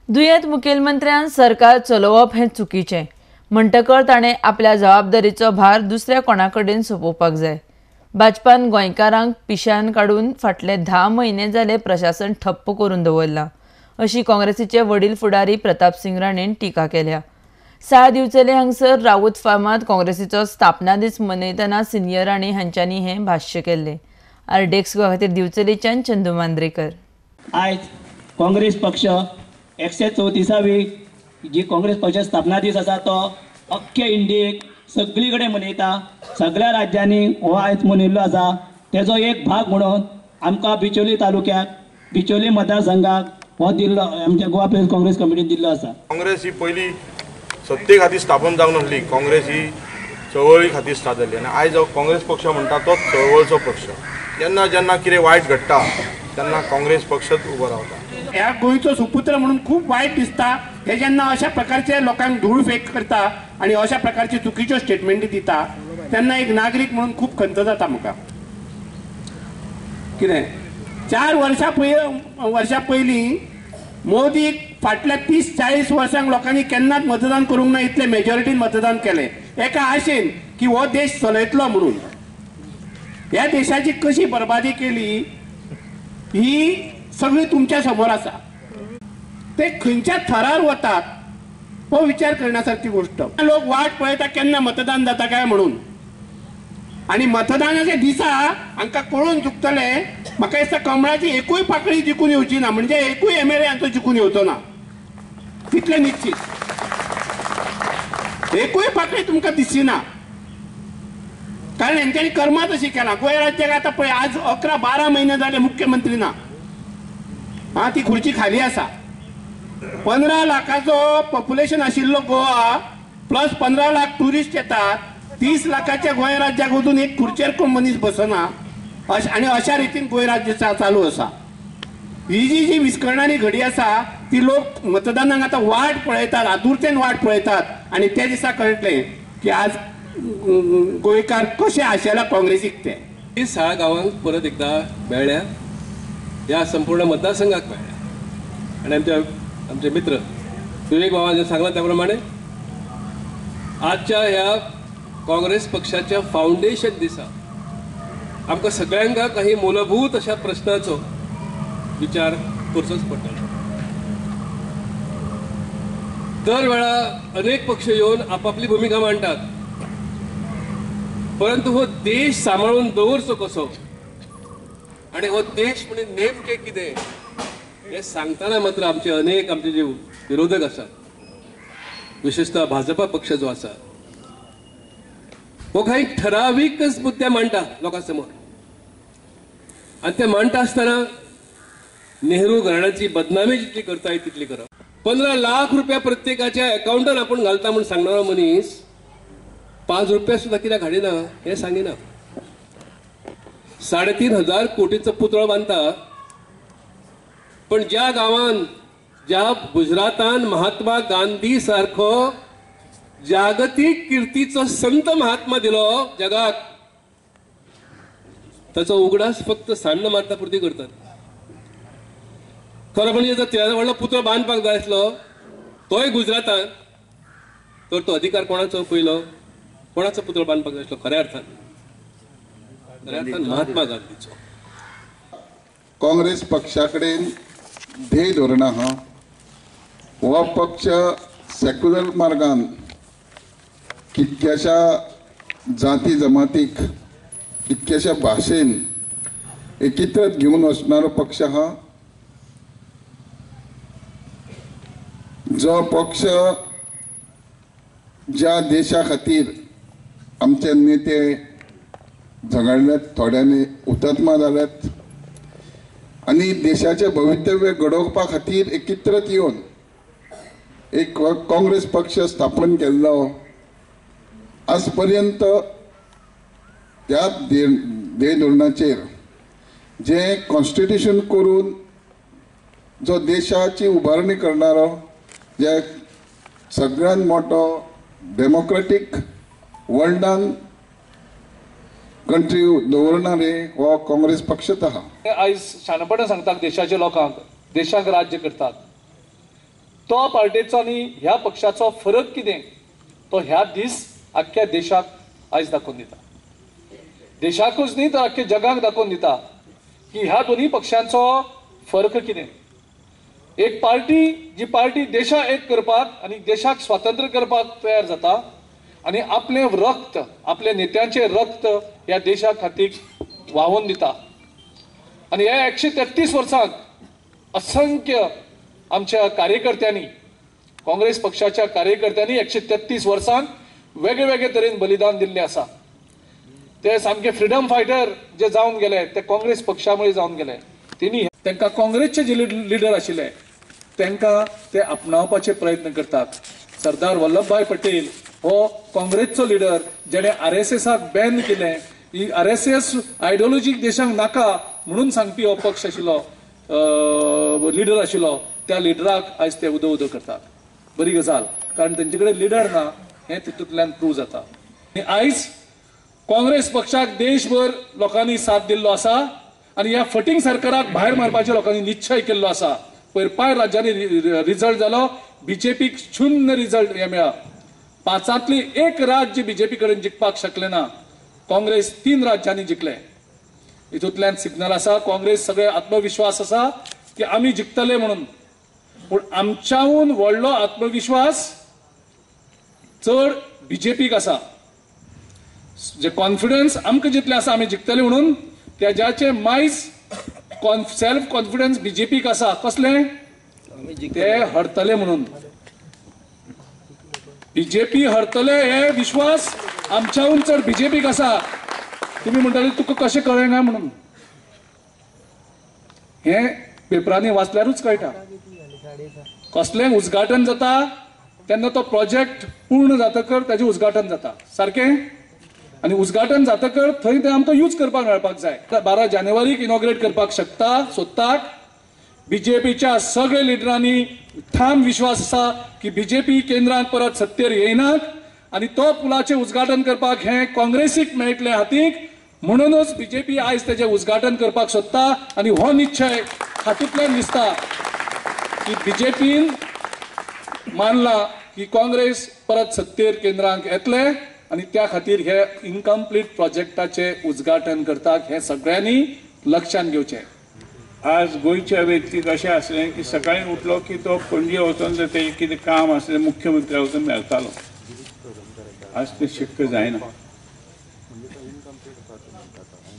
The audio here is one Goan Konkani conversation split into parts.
दुयेंत मुखेलमंत्र्यान सरकार चलोवप हें चुकीचें म्हणटकर ताणें आपल्या जबाबदारीचो भार दुसऱ्या कोणा कडेन सोंपोवपाक जाय. भाजपान गोंयकारांक पिशान काडून फाटले 10 म्हयने जाले प्रशासन ठप्प करून दवरलां अशी काँग्रेसीचे वडील फुडारी प्रतापसिंग राणेन टिका केल्या. साळ दिवचले हांगसर राऊत फार्मांत काँग्रेसीचो स्थापना दीस मनयतना सिनियर राणे हांच्यांनी हें भाश्य केल्लें. आरडीएक्स गोवा खातीर दिवचलेच्यान चंदू मांद्रेकर. आयज काँग्रेस पक्ष 134वी जी काँग्रेस पक्ष स्थापना दीस आसा तो अख्खे इंडियेक सगळी कडेन मनयता. सगळ्या राज्यांनी हो आयज मनयल्लो आसा. तेजो एक भाग म्हणून आमकां बिचोली तालुक्याक बिचोली मतदारसंघाक हो दिल्लो आमच्या गोवा प्रदेश काँग्रेस कमिटीन दिल्लो आसा. काँग्रेस ही पयली सत्ते खातीर स्थापन जावंक नासली, काँग्रेस ही चळवळी खातीर स्टार्ट जाली आनी आयज जो काँग्रेस पक्ष म्हणटा तो चळवळचो पक्ष. जेन्ना जेन्ना कितें वायट घडटा तेन्ना काँग्रेस पक्षच उबो रावता. ह्या गोंयचो सुपुत्र म्हणून खूब वायट दिसता हे जेन्ना अशा प्रकारचे लोकांक धूळ फेक करता आनी अशा प्रकारची चुकीच्यो स्टेटमेंटी दिता तेन्ना एक नागरीक म्हणून खूब खंत जाता म्हाका. कितें 4 वर्सां पयलीं मोदीक फाटल्या 30-40 वर्सांक लोकांनी केन्नाच मतदान करूंक ना इतले मेजॉरिटीन मतदान केलें एका आशेन की हो देश चलयतलो म्हणून. ह्या देशाची कशी बरबादी केली ही सगळी तुमच्या समोर आसा. ते खंयच्या थरार वतात हो विचार करण्यासारखी गोष्ट. लोक वाट पळयता केन्ना मतदान जाता काय म्हणून आनी मतदानाच्या दिसा हांकां कळून चुकतले. म्हाका दिसता कमळाची एकूय पाकळी जिखून येवची ना, म्हणजे एकूय एमएलए हांचो जिखून येवचो ना तितलें निश्चित. एकूय पाकळी तुमकां दिसची ना कारण हेंच्यांनी कर्मां तशी केलां. गोंय राज्याक आतां पळय आज 11-12 म्हयने जाले मुख्यमंत्री ना. हा ती खुर्ची खाली आसा. 15 लाखाचो पॉप्युलेशन आशिल्लो गोवा प्लस 15 लाख ट्युरिस्ट येतात. 30 लाखाच्या गोंय राज्याक वचून एक खुर्चेर कोण मनीस बसना आनी अशा रितीन गोंय राज्य चालू आसा. ही जी जी विस्कळणारी घडी आसा ती लोक मतदानाक आतां वाट पळयतात, आतुरतेन वाट पळयतात आनी त्या दिसा कळटलें की आज गोंयकार कशे आशेला काँग्रेसीक. ते साळ गांवांक परत एकदा मेळ्ळ्या, ह्या संपूर्ण मतदारसंघाक मेळ्ळ्या आनी आमच्या आमचे मित्र विवेक बाबान सांगलां त्या प्रमाणे आजच्या ह्या काँग्रेस पक्षाच्या फावंडेशन दिसा आमकां सगळ्यांक काही मूलभूत अशा प्रश्नाचो विचार करचोच पडटलो. दर वेळा अनेक पक्ष येवन आपापली भुमिका मांडटात, परंतु हो देश सांबाळून दवरचो कसो आनी हो देश म्हणजे नेमकें कितें हें सांगतना मात्र आमचे अनेक आमचे जे विरोधक आसात, विशेषतः भाजपा पक्ष जो आसा हो काही ठरावीकच मुद्दे मांडटा लोकां समोर आनी ते मांडटा आसतना नेहरू घराण्याची बदनामी जितली करता तितली करप. 15 लाख रुपया प्रत्येकाच्या अकाउंटान आपण घालता म्हूण सांगणारो मनीस 5 रुपया सुद्दां कित्याक हाडिना हें सांगिना. 3,500 कोटीचो पुतळो बांदता, पण ज्या गांवान ज्या गुजरातान महात्मा गांधी सारखो जागतीक किर्तीचो संत महात्मा दिलो जगाक, ताचो उगडास फक्त सान्न मारता पुरती करतात. खरो म्हणजे जर तेजो व्हडलो पुतळो बांदपाक जाय आसलो तोय गुजरातान, तर तो अधिकार कोणाचो पयलो, कोणाचो पुतळो बांदपाक जाय आसलो? खऱ्या अर्थान महात्मा गांधीचो. काँग्रेस पक्षा कडेन ध्येय धोरण आहा. हो पक्ष सेक्युलर मार्गान कितक्याशा जाती जमातीक कितक्याशा भाशेन एकत्रित घेवन वचणारो पक्ष आहा. जो पक्ष ज्या देशा खातीर आमचे नेते झगडल्यात, थोड्यांनी हुतात्मा जाल्यात आनी देशाचें भवितव्य घडोवपा खातीर एकत्रित येवन एक काँग्रेस पक्ष स्थापन केल्लो. आज पर्यंत त्या ध्येय धोरणाचेर जे कॉन्स्टिट्युशन करून जो देशाची उबारणी करणारो जे सगळ्यात मोठो डेमोक्रेटीक वर्ल्डान कंट्री दवरणारे हो काँग्रेस पक्षच आहा. आयज शाणपणान सांगता देशाच्या लोकांक, देशाक राज्य करतात. तो पार्टेचो आनी ह्या पक्षाचो फरक कितें तो ह्या दीस आख्ख्या देशाक आयज दाखोवन दिता. देशाकूच न्ही तर आख्ख्या जगाक दाखोवन दिता की ह्या दोन्ही पक्षांचो फरक कितें. एक पार्टी जी पार्टी देशा एक करपाक आनी देशाक स्वातंत्र्य करपाक तयार जाता आनी आपलें रक्त, आपल्या नेत्यांचें रक्त ह्या देशा खातीर व्हांवोवन दिता. आनी ह्या 133 वर्सांक असंख्य आमच्या कार्यकर्त्यांनी, काँग्रेस पक्षाच्या कार्यकर्त्यांनी 133 वर्सांक वेगळे वेगळे तरेन बलिदान दिल्लें आसा. ते सामके फ्रिडम फायटर जे जावन गेले ते काँग्रेस पक्षा मुळे जावन गेले. तेणी तांकां काँग्रेसचे जे लिडर आशिल्ले तांकां ते आपणावपाचे प्रयत्न करतात. सरदार वल्लभभाई पटेल हो काँग्रेसचो लिडर जेणे आरएसएसाक बॅन केलें. ही आरएसएस आयडियोलॉजीक देशांक नाका म्हणून सांगपी हो पक्ष आशिल्लो, लिडर आशिल्लो. त्या लिडराक आयज ते उदो उदो करतात. बरी गजाल, कारण तेंचे कडेन लिडर ना हें तितूंतल्यान प्रूव जाता. आनी आयज काँग्रेस पक्षाक देशभर लोकांनी साथ दिल्लो आसा आनी ह्या फटींग सरकाराक भायर मारपाचे लोकांनी निश्चय केल्लो आसा. पयर पांय राज्यांनी रिजल्ट जालो, बीजेपीक शून्य रिजल्ट हे मेळ्ळा. 5ांतली 1 राज्य बीजेपी कडेन जिखपाक शकलें ना. काँग्रेस 3 राज्यांनी जिखले. हितूंतल्यान सिग्नल आसा, काँग्रेस सगळे आत्मविश्वास आसा की आमी जिखतले म्हणून. पूण आमच्याहून व्हडलो आत्मविश्वास चड बीजेपीक आसा. जे कॉन्फिडन्स आमकां जितलें आसा आमी जिखतले म्हणून, तेजाचे मायज सेल्फ कॉन्फिडन्स बीजेपीक आसा. कसलें? ते हरतले म्हणून. बीजेपी हरतले हे विश्वास आमच्याहून चड बीजेपीक आसा. तुमी म्हणटाले तुका कशें कळ्ळें ना म्हणून, हें पेपरांनी वाचल्यारूच कळटा. कसलें उद्घाटन जाता तेन्ना तो प्रोजेक्ट पूर्ण जातकर ताजें उद्घाटन जाता सारकें. आनी उद्घाटन जातकर थंय तें आमकां यूज करपाक मेळपाक जाय. 12 जानेवारीक इनॉग्रेट करपाक शकता सोदतात. बीजेपीच्या सगळे लिडरांनी ठाम विश्वास आसा की बीजेपी केंद्रांत परत सत्तेर येयनात आनी तो पुलाचें उद्घाटन करपाक हें काँग्रेसीक मेळटलें हातीक. म्हणूनच बीजेपी आयज तेजें उद्घाटन करपाक सोदता. आनी हो निश्चय हातूंतल्यान दिसता की बीजेपीन मानला की काँग्रेस परत सत्तेर केंद्रांक येतले आनी त्या खातीर हे इनकम्प्लीट प्रोजेक्टाचे उद्घाटन करतात. हें सगळ्यांनी लक्षांत घेवचें. आज गोंयच्या व्यक्तीक अशें आसलें की सकाळीं उठलो की तो पणजे वचून जर तेजें कितें काम आसलें मुख्यमंत्र्या वचून मेळटालो. आज तें शक्य जायना.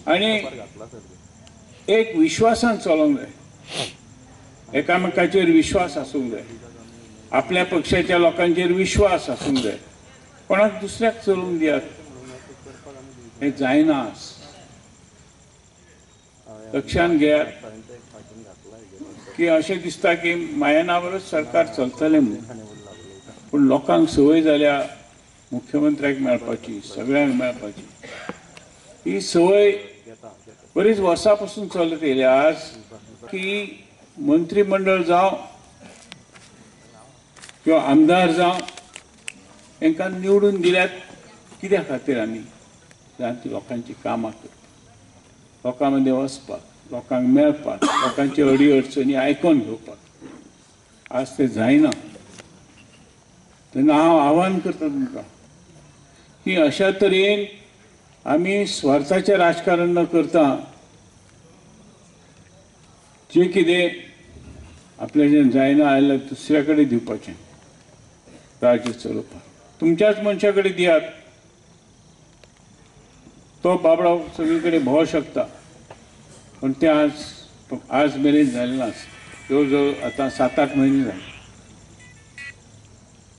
आनी एक विश्वासान चलोवंक जाय, एकामेकाचेर विश्वास आसूंक जाय, आपल्या पक्षाच्या लोकांचेर विश्वास आसूंक जाय. कोणाक दुसऱ्याक चलोवंक दियात हें जायना. आज लक्षांत घेयात की अशें दिसता की मायनावरच सरकार चलतलें म्हणून, पूण लोकांक संवय जाल्या मुख्यमंत्र्याक मेळपाची, सगळ्यांक मेळपाची. ही संवय बरीच वर्सां पासून चलत येयल्या. आज की मंत्रीमंडळ जावं किंवा आमदार जावं तांकां निवडून दिल्यात कित्या खातीर? आमी जावन ती लोकांची कामां करता, लोकां मदीं वचपाक, लोकांक मेळपाक, लोकांची अडी अडचणी आयकून घेवपाक. आज तें जायना. तेन्ना हांव आव्हान करता तुमकां की अशा तरेन आमी स्वार्थाचें राजकारण न करता जें कितें आपल्याच्यान जायना जाल्यार दुसऱ्या कडेन दिवपाचें राज्य चलोवपाक. तुमच्याच मनशा कडेन दियात, तो बाबडो सगळे कडेन भोंवंक शकता. पण तें आज आज मेरेन जालें ना. जवळ जवळ आतां 7-8 म्हयने जाले.